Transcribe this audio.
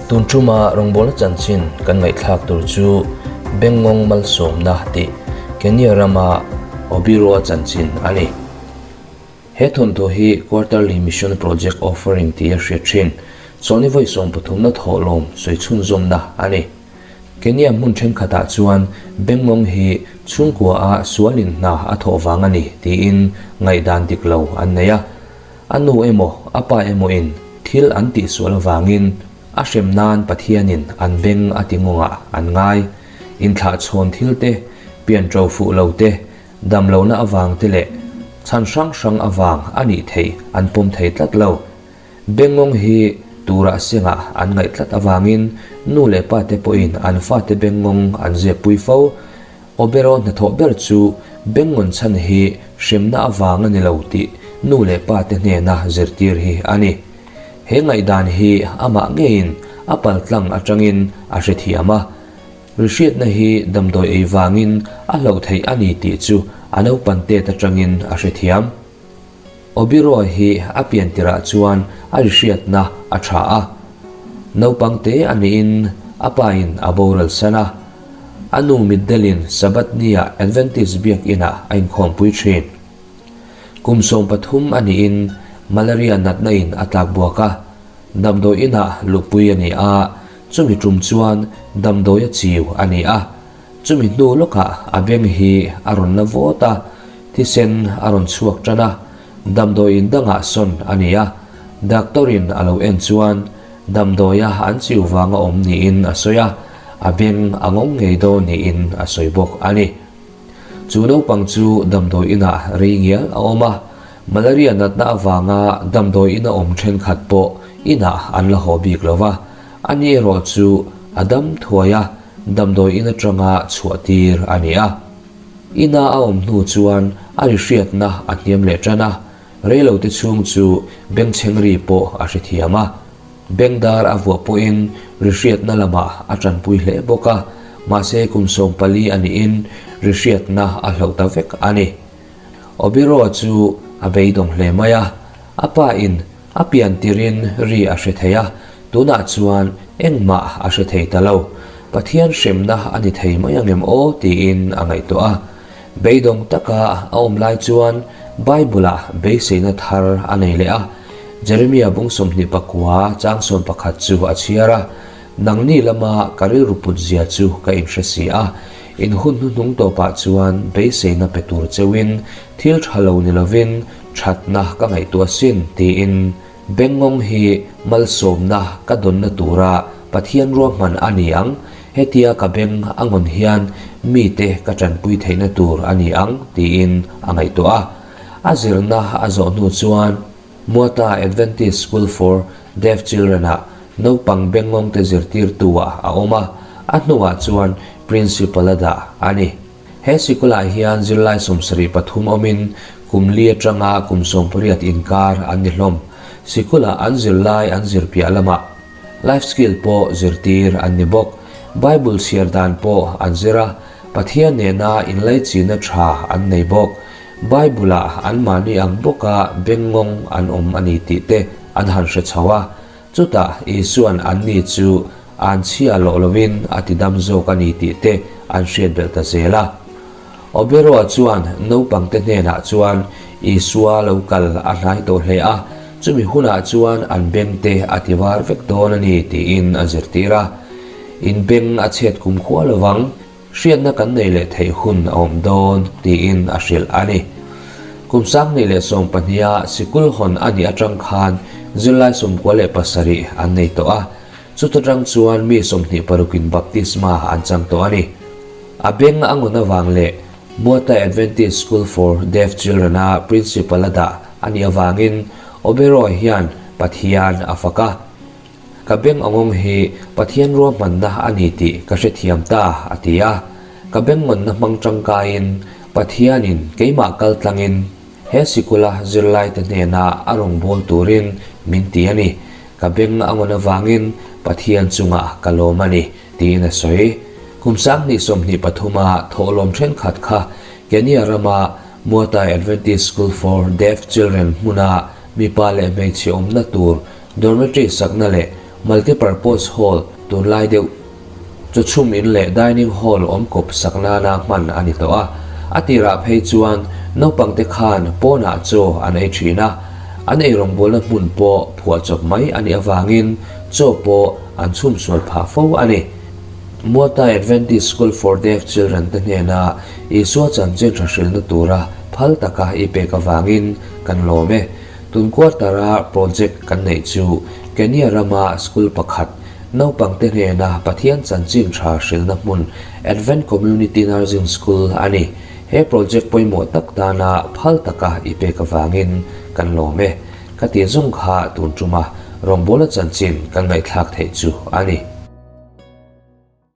Tun tuma rawngbawlna chanchin kan ngaihthlak tur chu Bengngawng Malsawmna tih Kenya rama Obirua chanchin a ni. He thawnthu hi Quarterly Mission Project Offering tia hriat thin, chawlhni vawi sawmpathumna thawhlawm sawi chhunzawmna a ni. Kenya hmun thenkhatah chuan Bengngawng hi chhungkua ah sualin hna a thawh vang a ni tiin ngaihdan dik lo an nei a. A nu emaw a pa emaw in thil an tihsual avangin a hrem nan Pathianin an beng a ti ngawngah an ngai. Inthlahchhawn thil te, pianṭo fuh lo te, damlohna avang te leh chhan hrang hrang avang a nih theih an pawm thei tlat lo. Bengngawng hi turah sengah an ngaih tlat avangin nu leh pa te pawhin an fate bengngawng an zep pui fo. Obero hnathawh ber chu bengngawn chhan hi hremna avang a ni lo tih nu leh pa te hnena zirtir hi a ni. He ngaihdan hi amah ngeiin a paltlang atangin a hrethiam a. Rihriatna hi damdawi ei vangin a hlauh theih a ni tih chu a naupan tet atangin a hrethiam. Obiroa hi a pian tirah chuan a rihriatna a tha a. Naupang te a niin a pain a boral san a. A nu mitdelin Sabbath nia Adventist biakinah a inkhawmpui thin. Kum 13 a niin malaria natna in a tlak buak a. Damdawi inah luhpui a ni a, chumi tum chuan damdawi a chiu a ni a. Chumi hnu lawkah a beng hi a rawn la vawt a, thisen a rawn chhuak tan a, damdawiin dangah sawn a ni a, doctor-in a lo en chuan damdawia an chiu vanga awm niin a sawi a, a beng a ngawng ngei dawn niin a sawi bawk a ni. Chu naupang chu damdawi inah rei ngial a awm a, malaria natna avanga damdawi ina awm thenkhat pawh inah an la haw bik lo va, ani erawh chu a dam thuai a, Damdawi in atanga chhuah tir a ni a. Ina a awm hnu chuan a ri hriatna a hniam leh tan a, reilote chhung chu bengchheng ri pawh a hrethiam a. Bengdar a vuah pawhin ri hriatna lamah a tanpui hle bawk a, mahse kum 14 a nihin ri hriatna a hloh ta vek a ni. Obiroa chu a beidawng hle mai a, a pa in A pian tirin ri a hre thei a, tunah chuan engmah a hre thei ta lo. Pathian hremna a ni thei mai angem aw tiin a ngaihtuah a. Beidawng taka a awm lai chuan Bible-ah beiseina thar a nei leh a. Jeremia bung 29 chang 11 chu a chhiar a, Nangni lama ka rilru put zia chu ka inhre si a, in hun hnuhnung tawpah chuan beiseina pe tur cheuhin thil tha lo ni lovin Thatna ka ngaihtuah sin tiin Bengngawng hi malsawmna ka dawnna tura Pathian ruahman a ni ang, hetia ka beng a ngawn hian mite ka tanpui theihna tur a ni ang tiin a ngaihtuah a. A zirna a zawh hnu chuan Muata Adventist School for Deaf Children-ah naupang Bengngawngte zirtirtu-ah a awm a, a hnuah chuan Principal a dah a ni. He sikulah hian zirlai 73 awmin kum li atanga kum 18 inkar an ni hlawm. Sikulah an zirlai an zir piah lamah life skill pawh zirtir an ni bawk. Bible chhiar dan pawh an zir a, Pathian nena inlaichinna tha an nei bawk. Bible-ah anmahni ang bawka bengngawng an awm a ni tih te an han hre chho a. Chutah Isua'n anni chu an chhia loh lovin a ti dam zawk a ni tih te an hriat belh ta zel a. Oberoa chuan naupangte hnenah chuan Isua lo kal a hnai tawh hle a, chumi hunah chuan an bengte a ti var vek dawn a ni tiin a zirtir a. In beng a chhet kumkhua lovang. Hriatna kan nei leh theih hun a awm dawn, tiin a hrilh a ni. Kum 2012-a sikul hawn a nih atang khan zirlai 97 an nei tawh a, chuta tang chuan mi 26in baptisma an chang tawh a ni. A beng a ngawn avang leh Muata Adventist School for Deaf Children-a principal a dah a nih avangin Oberoi hian Pathian a fak a. Ka beng angawng hi Pathian ruahmanna a ni tih ka hrethiam ta, a ti a. Ka bengngawnna hmang tangkaiin Pathianin keimah kal tlangin he sikula zirlaite hnena a rawngbâwl turin min ti a ni. Ka beng a ngawn avangin Pathian chungah ka lawm a ni, tiin a sawi. Kum 2023-a thawhlawm thenkhat kha Kenya rama Muatai Adventist School for Deaf Children hmuna mipa leh hmeichhe awmna tur Dormitory sakna leh Multipurpose Hall tunlai deuh chawchhum in leh Dining Hall awm kawp sak nana hman a ni tawh a. A tirah phei chuan naupangte khan pawnah chaw an ei thin a, an eirawngbawlna hmun pawh phuahchawp mai a nih avangin chaw pawh an chhumsual phah fo a ni. Mualtai Adventist School for Deaf Children te hnena Isua chanchin tha hrilhna tura phal taka i pek avangin kan lawm e. Tun quarter-a project kan neih chu Kenya rama school pakhat, naupangte hnena Pathian chanchin tha hrilhna hmun Advent Community Nursing School a ni. He project pawimawh tak tana phal taka i pek avangin kan lawm e. Ka tih zawng kha tun tuma rawngbawla chanchin kan ngaihthlak theih chu a ni.